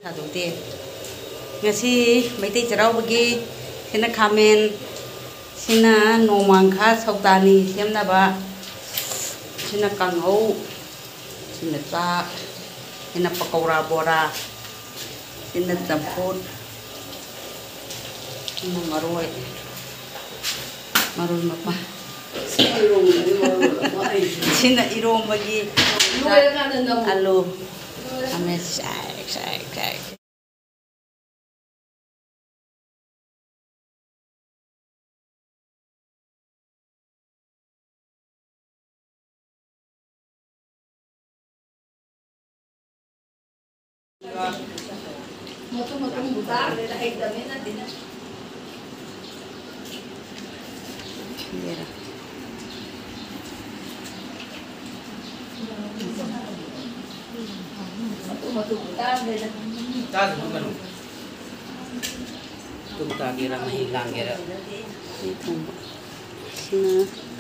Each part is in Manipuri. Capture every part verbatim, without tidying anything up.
ꯊꯥꯗꯣꯛꯇꯦ꯫ ꯉꯁꯤ ꯃꯩꯇꯩ ꯆꯩꯔꯥꯎꯕꯒꯤ ꯁꯤꯅ ꯈꯥꯃꯦꯟ, ꯁꯤꯅ ꯅꯣꯡꯃꯥꯡꯈꯥ ꯁꯧꯇꯥꯅꯤ ꯁꯦꯝꯅꯕ, ꯁꯤꯅ ꯀꯥꯡꯍꯧ, ꯁꯤꯅ ꯆꯥꯛ, ꯁꯤꯅ ꯄꯀꯧꯔꯥ ꯕꯣꯔꯥ, ꯁꯤꯅ ꯆꯝꯐꯨꯠ, ꯁꯤꯅ ꯃꯔꯣꯏ, ꯃꯔꯣꯏ ꯃꯄꯥꯡ꯫ ꯁꯤꯅ ꯏꯔꯣꯝꯕꯒꯤ ꯆꯥꯛ, ꯑꯂꯨ, ꯈꯥꯃꯦꯟ ꯁꯦꯛ ꯁꯦꯛ ꯁꯦꯛ꯫ ꯇꯨꯝ ꯇꯥꯒꯦꯔꯥ, ꯃꯍꯤ ꯂꯥꯡꯒꯦꯔꯥ꯫ ꯁꯤ ꯊꯣꯡꯕ꯫ ꯁꯤꯅ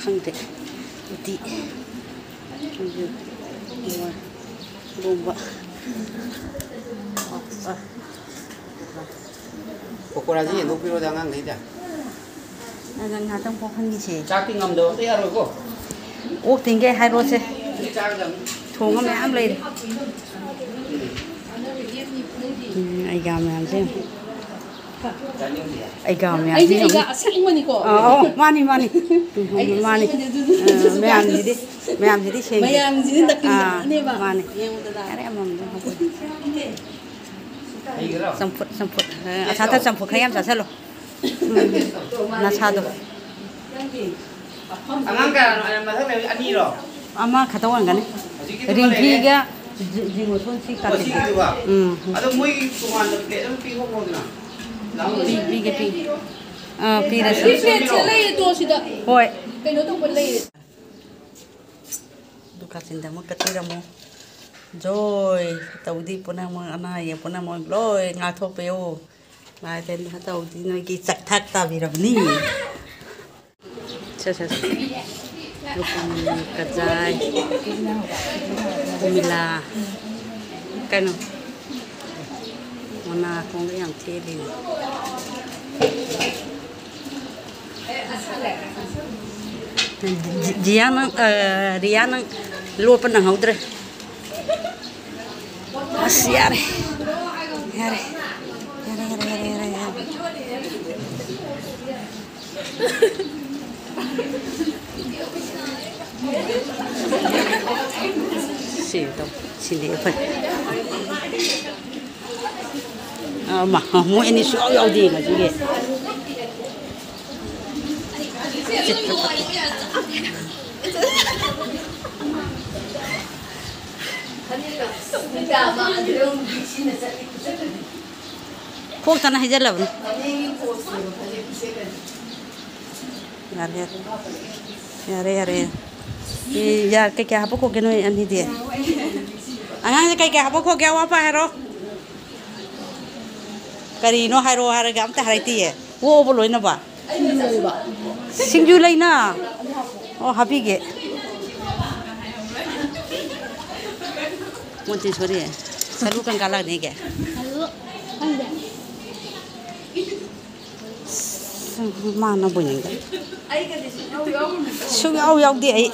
ꯈꯪꯗꯦ꯫ ꯎꯇꯤ꯫ ꯍꯋꯥꯏ꯫ ꯏꯔꯣꯝꯕ꯫ ꯄꯀꯣꯔꯥꯁꯤ ꯌꯦꯟꯊꯣꯛꯄꯤꯔꯣꯗ ꯑꯉꯥꯡꯈꯩꯗ꯫ ꯑꯗ ꯉꯥꯛꯇꯪ ꯄꯣꯛꯍꯟꯈꯤꯁꯦ꯫ ꯆꯥꯛꯇꯤ ꯉꯝꯗꯕ ꯑꯝꯇ ꯌꯥꯔꯣꯏꯀꯣ꯫ ꯑꯣꯛ ꯊꯤꯡꯒꯦ ꯍꯥꯏꯔꯣꯁꯦ꯫ ꯍꯧꯖꯤꯛ ꯆꯥꯒꯗꯕꯅꯤ꯫ ꯊꯣꯡꯕ ꯃꯌꯥꯝ ꯂꯩꯔꯦ꯫ ꯎꯝ, ꯑꯩꯒꯥ ꯃꯌꯥꯝꯁꯦ ꯌꯦꯡꯉꯨ꯫ ꯆꯥꯅꯤꯡꯗꯦ꯫ ꯑꯩꯒꯥ ꯃꯌꯥꯝꯁꯦ ꯑꯩꯗꯤ ꯑꯩꯒꯥ ꯌꯦꯡꯉꯨ꯫ ꯑꯁꯦꯡꯕꯅꯤꯀꯣ꯫ ꯑꯥ, ꯑꯧ, ꯃꯥꯅꯤ, ꯃꯥꯅꯤ꯫ ꯎꯝ, ꯑꯩꯗꯤ ꯃꯥꯅꯤ꯫ ꯑꯁꯦꯡꯕꯅꯦ, ꯑꯗꯨ, ꯑꯗꯨ, ꯑꯥ, ꯑꯗꯨ, ꯃꯌꯥꯝꯁꯤꯗꯤ, ꯃꯌꯥꯝꯁꯤꯗꯤ ꯁꯦꯡꯗꯦ꯫ ꯃꯌꯥꯝꯁꯤꯗꯤ ꯅꯥꯀꯟ ꯑꯥ, ꯅꯥꯀꯟꯅꯦꯕ꯫ ꯃꯥꯅꯤ꯫ ꯌꯦꯡꯉꯨꯗꯅ꯫ ꯌꯥꯔꯦ, ꯑꯃꯃꯝꯗ ꯍꯥꯞꯄꯣ꯫ ꯍꯩꯒꯗ꯭ꯔꯣ? ꯆꯝꯐꯨꯠ, ꯆꯝꯐꯨꯠ꯫ ꯑ, ꯑꯁꯥꯗ ꯆꯝꯐꯨꯠ ꯈꯔ ꯌꯥꯝ ꯆꯥꯁꯤꯜꯂꯣ꯫ ꯎꯝ, ꯅꯁꯥꯗꯣ꯫ ꯑꯉꯥꯡ ꯀꯌꯥꯅꯣ? ꯃꯊꯛ ꯂꯩꯕ ꯑꯅꯤꯔꯣ? ꯑꯃꯈꯛꯇ ꯑꯣꯏꯔꯝꯒꯅꯤ꯫ ꯍꯧꯖꯤꯛꯀꯤꯗꯨꯃ ꯂꯩꯔꯦ꯫ ꯔꯤꯡꯀꯤꯒ ꯖꯤ-, ꯖꯤꯃꯣꯁꯣꯟ ꯁꯤ ꯑꯣ, ꯀꯥꯇꯤꯟꯗꯣ꯫ ꯁꯤꯒꯤꯗꯨꯒ? ꯎꯝ꯫ ꯑꯗꯣ ꯃꯣꯏꯒꯤ ꯇꯣꯉꯥꯟꯅ ꯄ꯭ꯂꯦꯠ ꯑꯃ ꯄꯤꯊꯣꯛꯈ꯭ꯔꯣꯗꯅ꯫ ꯄꯤ-, ꯄꯤꯒꯦ, ꯄꯤꯒꯦ꯫ ꯑꯥ, ꯄꯤꯔꯁꯤ꯫ ꯁꯤ ꯄ꯭ꯂꯦꯠꯁꯦ ꯂꯩꯔꯦ ꯇꯣ ꯁꯤꯗ꯫ ꯍꯣꯏ꯫ ꯀꯩꯅꯣ ꯇꯧꯕ ꯂꯩꯔꯦ꯫ ꯑꯗꯨ ꯀꯥꯆꯤꯟꯗ ꯑꯃꯨꯛ ꯀꯠꯄꯤꯔꯝꯃꯣ꯫ ꯖꯣꯏ ꯇꯧꯗꯤ ꯄꯨꯝꯅꯃꯛ, ꯑꯅꯥ ꯑꯌꯦꯛ ꯄꯨꯝꯅꯃꯛ ꯂꯣꯏ ꯉꯥꯛꯊꯣꯛꯄꯤꯌꯨ꯫ ꯂꯥꯏ ꯇꯤꯟ ꯐꯠꯇꯕꯗꯤ ꯅꯣꯏꯒꯤ ꯆꯥꯛꯊꯥꯛ ꯇꯥꯕꯤꯔꯕꯅꯤ꯫ ꯁꯦ, ꯁꯦ, ꯁꯦ꯫ ꯔꯨꯀꯨꯃꯅꯤ, ꯀꯖꯥꯏ, ꯎꯃꯤꯂꯥ꯫ ꯀꯩꯅꯣ? ꯅꯥꯀꯣꯡꯒ ꯌꯥꯝ ꯊꯦꯠꯂꯤꯅꯦ꯫ ꯖꯤ-, ꯖꯤꯌꯥ ꯅꯪ, ꯑ, ꯔꯤꯌꯥ ꯅꯪ ꯂꯣꯠꯄ ꯅꯪꯍꯧꯗ꯭ꯔꯦ꯫ ꯑꯁ, ꯌꯥꯔꯦ꯫ ꯌꯥꯔꯦ꯫ ꯌꯥꯔꯦ, ꯌꯥꯔꯦ, ꯌꯥꯔꯦ, ꯌꯥꯔꯦ, ꯌꯥꯔꯦ꯫ ꯁꯤ ꯇꯧ꯫ ꯁꯤꯗꯤ ꯑꯩꯈꯣꯏ꯫ ꯑ, ꯃꯥ, ꯃꯣꯏ ꯑꯅꯤ ꯁꯨꯡꯌꯥꯎ ꯌꯥꯎꯗꯦ ꯉꯁꯤꯒꯤ꯫ ꯈꯣꯛꯇꯅ ꯍꯩꯖꯜꯂꯕꯅꯤ꯫ ꯌꯥꯔꯦ, ꯌꯥꯔꯦ꯫ ꯌꯥꯔꯦ, ꯌꯥꯔꯦ꯫ ꯑꯦ, ꯌꯥ-, ꯀꯩꯀꯩ ꯍꯥꯞꯄꯛꯈꯣꯒꯦ ꯅꯣꯏ ꯑꯅꯤꯗꯤ? ꯑꯉꯥꯡꯁꯦ ꯀꯩꯀꯩ ꯍꯥꯞꯄꯛꯈꯣꯒꯦ? ꯑꯋꯥꯠ ꯑꯄꯥ ꯍꯥꯏꯔꯣ꯫ ꯀꯔꯤꯅꯣ ꯍꯥꯏꯔꯣ ꯍꯥꯏꯔꯒ ꯑꯝꯇ ꯍꯥꯏꯔꯛꯇꯤꯌꯦ꯫ ꯑꯣꯕ ꯂꯣꯏꯅꯕ꯫ ꯁꯤꯡꯖꯨ ꯂꯩꯅ꯫ ꯑꯣ, ꯍꯥꯞꯄꯤꯒꯦ꯫ ꯃꯣꯟꯇꯦꯁꯣꯔꯤ, ꯁꯔꯨ ꯀꯪꯀꯥ ꯂꯥꯛꯅꯤꯒꯦ꯫ ꯃꯥꯅꯕꯨ ꯌꯦꯡꯗꯦ꯫ ꯁꯨꯡꯌꯥꯎ ꯌꯥꯎꯗꯦ ꯑꯩ꯫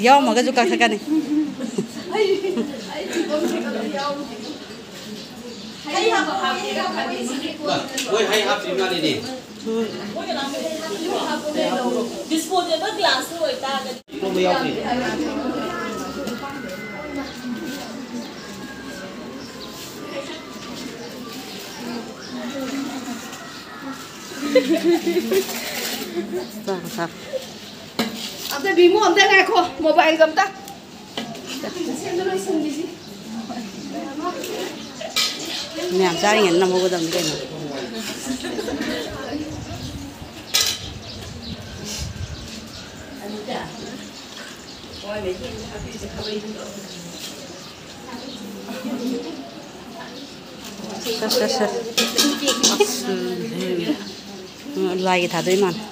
ꯌꯥꯎꯔꯝꯃꯒꯁꯨ ꯀꯛꯊꯠꯀꯅꯤ꯫ ꯃꯣꯏ ꯍꯩ ꯍꯥꯞꯇ꯭ꯔꯤ ꯃꯥꯜꯂꯦꯅꯦ꯫ ꯎꯝ꯫ Disposable glass ꯑꯣꯏꯇꯥꯔꯒꯗꯤ꯫ ꯆꯥꯔꯣ, ꯆꯥꯔꯣ꯫ ꯑꯝꯇ ꯕꯤꯃꯨ, ꯑꯝꯇ ꯉꯥꯏꯈꯣ, mobileꯒ ꯑꯝꯇ꯫ ꯁꯦꯝꯗ ꯂꯣꯏꯁꯟꯕꯤꯁꯤ꯫ ꯃꯌꯥꯝ ꯆꯥꯔꯤꯉꯩꯗ ꯅꯝꯍꯧꯒꯗꯕꯅꯤ ꯀꯩꯅꯣ꯫ ꯁꯦ, ꯁꯦ, ꯁꯦ꯫ ꯑꯁ, ꯎꯝ, ꯂꯥꯏꯒꯤ ꯊꯥꯗꯣꯛꯏ ꯃꯥꯜꯂꯦ꯫